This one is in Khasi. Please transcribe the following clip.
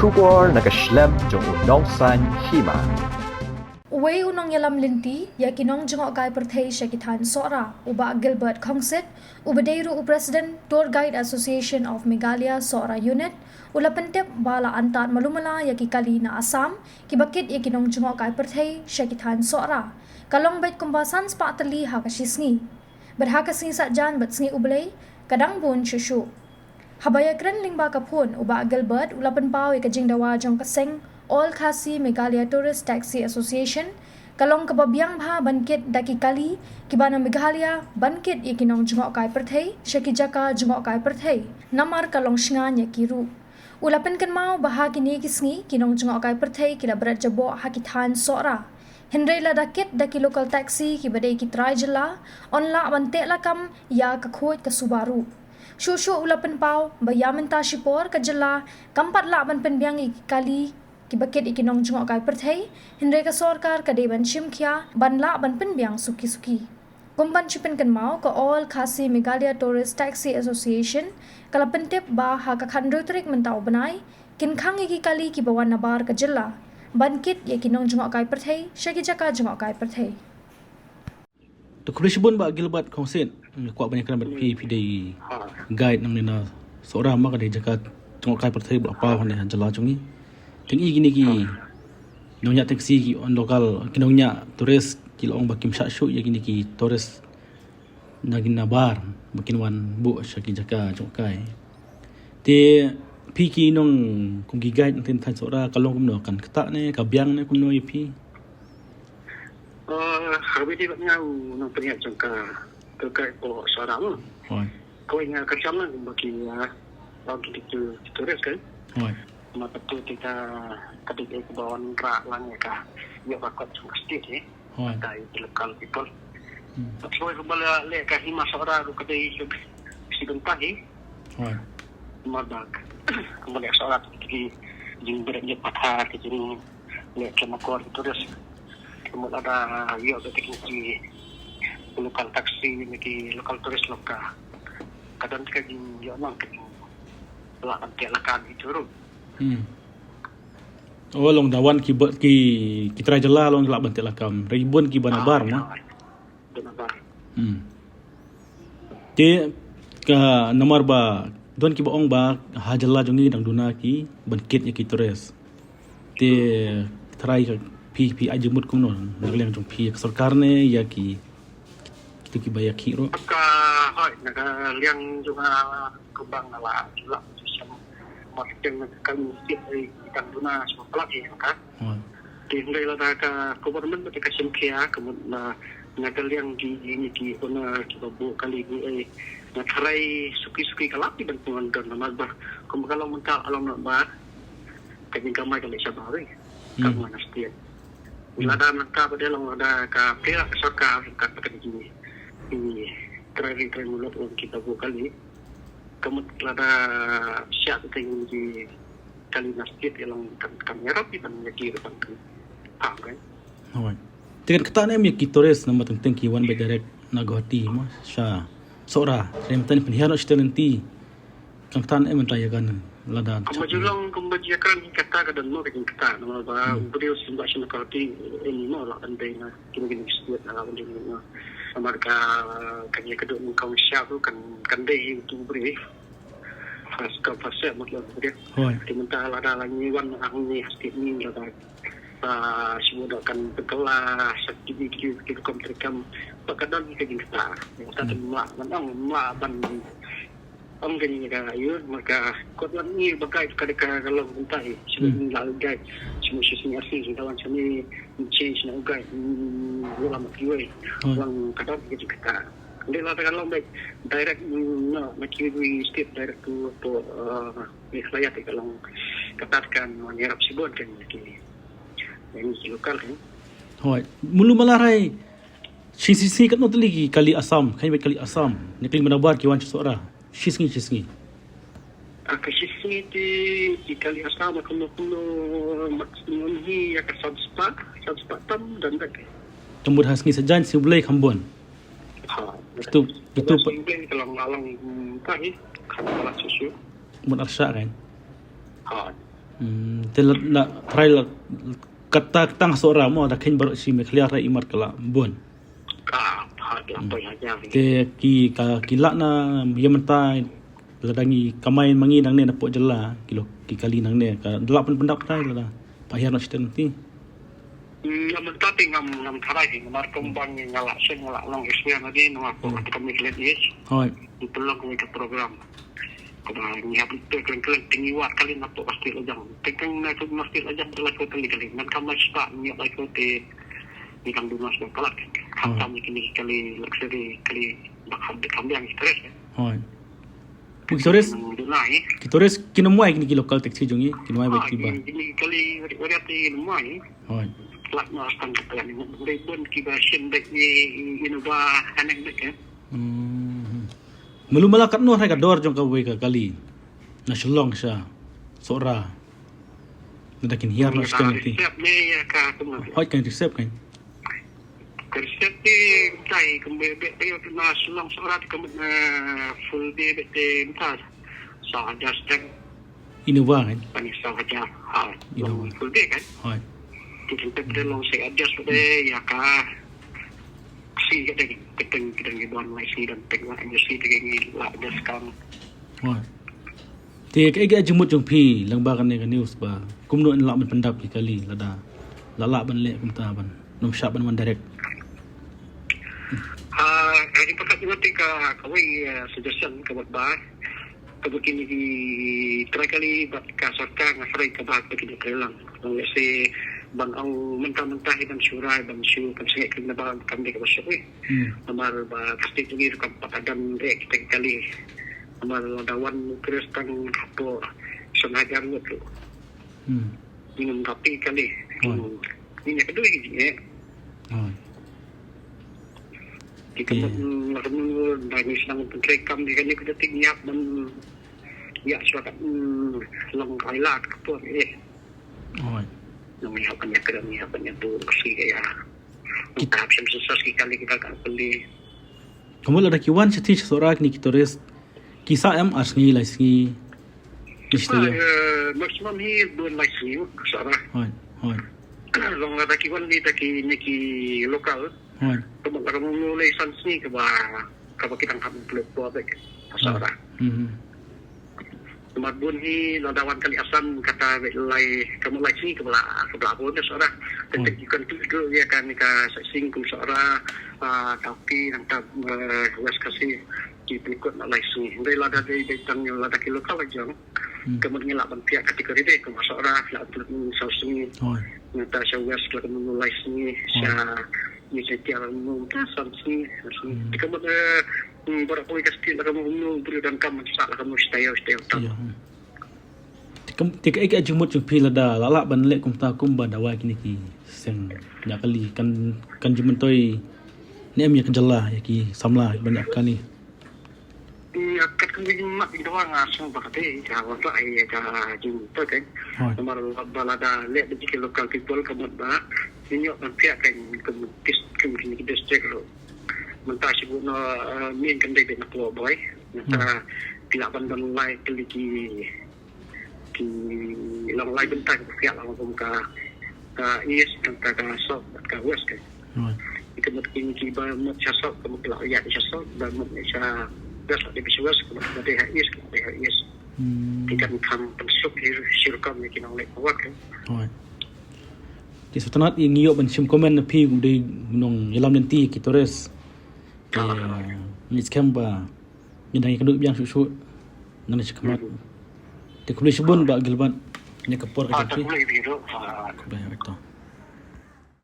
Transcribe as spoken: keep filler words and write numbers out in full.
Khubor na ka shlem jong u nongsaiñ hima. Uwei u nongïalam lynti ïa ki nongjngohkai pyrthei sha ki thaiñ Sohra, u Bah Gilbert Khongsit, uba dei ruh u President Tour Guide Association of Meghalaya Sohra Unit, u la pyntip ba la antad malu mala ïa ki kali na Assam kiba kit ïa ki nongjngohkai pyrthei sha ki thaiñ Sohra. Ka long beit kumba san spah tylli ha ka shi sngi. Bad ha ka sngi Saitjaiñ bad sngi U Blei ka dang bun shuh shuh. Haba ïakren lyngba ka phone, u Bah Gilbert u la pynpaw ïa ka jingdawa jong ka seng All Khasi Meghalaya Tourist Taxi Association, ka long kaba biang bha ban kit da ki kali kiba na Meghalaya ban kit ïa ki nongjngohkai pyrthei sha ki jaka jngohkai pyrthei, namar ka long shngain ïa ki ruh. U la pynkynmaw ba ha kine ki sngi ki nongjngohkai pyrthei ki la bret jaboh ha ki thaiñ Sohra. Hynrei lada kit da ki local taxi kiba dei ki trai jylla, yn lah ban teh lakam ïa ka khuid ka suba ruh. Shuh shuh u la pynpaw ba ïa mynta shipor ka jylla kam pat lah ban pynbiang ïa ki kali kiba kit ïa ki nongjngohkai pyrthei, hynrei ka sorkar ka dei ban shim khia ban lah ban pynbiang suki suki. Kum ban shu pynkynmaw, ka All Khasi Meghalaya Tourist Taxi Association ka la pyntip ba ha ka khathynriew tarik mynta u bnai kin khang ïa ki kali kiba wan nabar ka jylla ban kit ïa ki nongjngohkai pyrthei sha ki jaka jngohkai pyrthei. To khublei shibun Bah Gilbert Khongsit, nga kwah ban ïakren bad phi, phi dei guide nangne na Sohra, ma ka dei jaka jngohkai pyrthei ba la paw hangne ha jylla jong ngi. Te ngi kine ki nongñiah taxi, ki nongñiah tourist ki la ong ba kim shah shuh ïa kine ki tourist na ki nabar ba kin wan buh sha ki jaka jngohkai. Te phi ki nong, kum ki guide na thaiñ Sohra, ka long kumno, kan ktah ne ka biang ne kumno ïa phi? Eh, ha kaba ïadei bad nga u nongpynïaid jong ka, ka guide hapoh Sohra mo. Hooid. Kawei nga kyrshang lang ba ki, ah, ba ki, ki, ki tourist kan. Hooid. Ma ka tu kita ka dei ka ba wanrah lang ïa ka, ïa ka kot jong ka state eh. Hooid. Dei ki local people. Hmm. Bad kawei kaba la leh ka hima Sohra ruh ka dei ka shi bynta hi. Hooid. Ma ba ka, ka ma leh Sohra ki jingbret ïa pathar, ki jing leh ka makor ki tourist. Ka mut lada ïoh beit ki, ki local taxi ne ki local tourist lok ka, ka don ka jingïoh nong ka jing lah ban teh lakam ki tu ruh. Hmm. Oh, long da wan ki ba, ki, ki trai jylla long lah ban teh lakam. Hynrei bun kiba nabar mo. Bun nabar. Hmm. Te ka namar ba don kiba ong ba ha jylla jong ngi dang duna ki ban kit ïa ki tourist. Te trai ka phi, phi ai jingmut kumno na ka liang jong phi, ka sorkar ne ïa ki, kito kiba ïa ki ruh? Ka, hooid, na ka liang jong nga kumba nga la, la, marketing na ka state eh, dang duna shuwa palat eh, ka. Hooid. Te hynrei lada ka government ba te ka shim khia, ka mut na, na ka liang ki, ki, ki owner kiba buh kali ki eh, nga tharai suki suki ka lah ki ban pynwan don namar ba kumba ka long mynta, ka long namar ba ka jingkamai ka leh shabar eh. Ka Hmm. Wan na state. Hmm. Lada mynta ba dei long lada ka pyrshah ka sorkar ka, ka jing, ki trai ri trai muluk long kiba buh kali. Ka mut lada shah ka jing ki kali na state ïa long kan, kan ïarap ïa ban ïa ki ban kan. Ha, kan. Hooid. Te kan ktah ne em ïa ki tourist namar teng teng ki wan beit direct na Guwahati mo sha Sohra. Te mynta pynhiar noh shiteng lynti. Kan ktah ne em mynta ïa kan lada. Kumba ju long, kumba ju ïakren kata ka don mo ka jingktah namar ba Hmm. u briew symbai sha Guwahati em mo lah ban dei na kine kine ki state na lah ban dei na. Namar ka, ka jingkyrduh nyngkong sha tu kan, kan dei utu u briew. First come, first serve, matlab, gitu. Hooid. Te mynta lada la ngi wan hangne ha state ngi lada, ah, shu da kan pynkylla sa ki, ki, ki rukom treikam ba ka don ka jingktah. Mynta Hmm. te mla, ban ong mla ban ong ka jingka ïa, ma ka kot wan ngi ba guide ka dei ka long mynta hi. Shu Hmm. ngi la guide. Shu shu shu ngi arsi shu da wan shu ngi change na guide. Hmm, la ma kiwei. Hooid. Lang ka don ka jingktah. Dei lada ka long beit direct, mm, na, na kiwei state direct to, to, uh, Meghalaya te ka long kata kan wan ïarap shibun kan ki, ki local kan. Hooid. Mulu mala rai. Shi sngi shi sngi katno tylli ki kali Assam, kheiñ beit kali Assam. Ne kali manabar ki wan sha Sohra. Shi sngi shi sngi. Ah, ka shi sngi te ki kali Assam kumno kumno maximum hi ïa ka san spah, san spah tam don beit. Te mut ha sngi Saitjaiñ sngi U Blei kham bun. Ha. Katu, katu pa- Sngi U Blei ka long, ka long, hmm, ka hi, kham palat shuh shuh. Mut arshah kan. Ha. Hmm, te la, la, try la, kata tang Sohra mo, da khein baroh shi Meghalaya ra imat ka la bun. Ka, ha, la Hmm. poi hajar. Te ki, ka, ki la na, ïa mynta, lada ngi kamai ma ngi nangne na pdeng jylla, ki lo, ki kali nangne, ka la pynpyndap try lada. Pa hiar na shiten ti. Hmm, ïa mynta te ngam, ngam tharai hi, namar kum bang nga la shen, nga la long experience adi, namar ko Hmm. ka mi klet is. Hoi. Ngi pynlong kawei ka program. Kaba ngi hap ngi pynlong kyleng kyleng te ngi wad kali na pdeng ka state lajong. Te kang na ka state lajong te la ko kali kali. Nang kam la spah ngi la ko te ngi kam duna spah palat. Kam Hmm. tam ngi kini kali luxury kali bak ham de kam yang stress. Hoi. Ki tourist, Hmm, duna, eh. Ki tourist kin ym wai kini ki local taxi jong ngi, kin ym wai ba Ah, ki ba. Kini, kini kali wari wari te kin ym wai. Hoi. Plat na stang ka plan ni. Dei bun ki ba shin bek ni Innova haneng bek, eh. Hmm. Malu mala katno hai ka dor jong kawei ka kali. Na Shillong sha Sohra. Na da kin hiar na Ka shiteng ti. Reserve ne ïa ka kumno. Hoi kan reserve kan. Ka reserve ti dei kumbe be be na Shillong Sohra ti kumbe na full day be te mta. Sa hajar shiteng. Innova kan? Pani sa hajar. Ha, Innova. Long full day kan? Hoi. Ti kan te long sa hajar shiteng ïa ka si ka dei. Keteng keteng ki don lai si dan teng la hajar si te ngi la hajar shiteng. Hoi. Te kaei ka jingmut jong phi lyngba kane ka news ba kumno yn lah ban pyndap ki kali lada la lah ban leh kumta ban nym shah ban wan direct. Ah, ka jingpyrkhat jong nga te ka kawei, eh, suggestion ka bad ba ka bad kini ki trai kali bad ka sorkar nga trai ka bad kini trai lang. Long lehse ban ong mynta mynta hi ban shu rai ban shu kan sngewthuh na ba kam dei ka ba shu. Hmm. Namar ba ka state ngi ruh kam pat adam re kita kali. Namar lada wan Kris tang hapoh san hajar ngut ruh. Hmm. Ngi ngam kapi kali. Oh. Hmm. Ngi ïa ka dui ji eh. Oh. Kita Iya. Mut, mm, la ka nunur ba ngi sdang pyntrei kam di kane ka datik ngi hap ban ïa shuwa ka, mm, long ka ila ka por eh. Oh. Ngi hap ban ïa ka ngi hap ban ïa tu ka si ka ïa. Kit- Kita hap shem sensor ki kali kita ka peli. Ka mut lada ki wan sha ti sha Sohra kini ki tourist. Ki sah em ar sngi lai sngi. Ni sha Ah, ïa. Eh, maximum hi bun lai sngi Sohra. Hoi, hoi. Long lada ki wan ni ta ki ni ki local. Hoi. Ka mut lada ka mut lai san sngi kaba kaba ki dang hap plu po bek. Sohra. Mhm. Mat bun hi lada wan kali Assam kata bek lai ka mut lai sngi kaba la kaba la bun Sohra. Hoi. Tetapi kan tu tu ïa kan ka sa sing kum Sohra, ah, Tauki nang ta, eh, West Khasi. Ki plikut na lai sngi. Dei lada dei dei tang lada ki local la jong. Hmm. Ka mut ngi lah ban piak kategori dei ka mut Sohra la plikut sa sngi. Hoi. Nang ta sha West la ka mut lai sngi. Hoi. Sha ni sha tiar mut ta sa sngi. Sa sngi. Hmm. Ka mut, eh, hmm, baroh kawei ka state la ka mut bru dan kam sa la ka mut stay stay tam. Iya, hmm. Te kam, te kaei ka jingmut jong phi lada la lah ban leh kumta kumba dawa kini ki seng ïa kali kan, kan jingmyntoi ne em ïa ka jylla ïa ki samla ban ïa kali. Ïa kat kan jingmut ïa dawa nga seng ba kate ïa ka wa ba ïa ka jingmyntoi kan. Hoi. Namar ba lada leh da ki local people ka mut ba ïa ban pia kan ka mut dis-, ka mut district lo. Mynta shi bu no, eh, min kan dei na ko boy. Mynta Hmm. Ki lah ban don lai kali ki ki long lai bynta ki pia lang kum ka, ka east, ka, ka south, ka west ka. Right. Ki mut ki, ki ba mut sha south, ka mut la ïa sha south, ba mut sha west, la dei sha west, ka mut la dei ha east, ka mut dei ha east. Hmm. Ki kan kham pynsuk hi shi rukom ïa ki nongleh ka wad ka. Right. Te sngewtynnat ïa ngi ïoh ban shim comment na phi kum dei nongïalam lynti ki tourist. Ka, ah, ngi skhem ba ngi dang ïakynduh biang shuh shuh. Ngan ïa shu khmat. Mhm. Te khublei shibun Bah Gilbert. Ïa ka por ka jong phi. Ah, te khublei phi ruh. Ah. Khublei, to.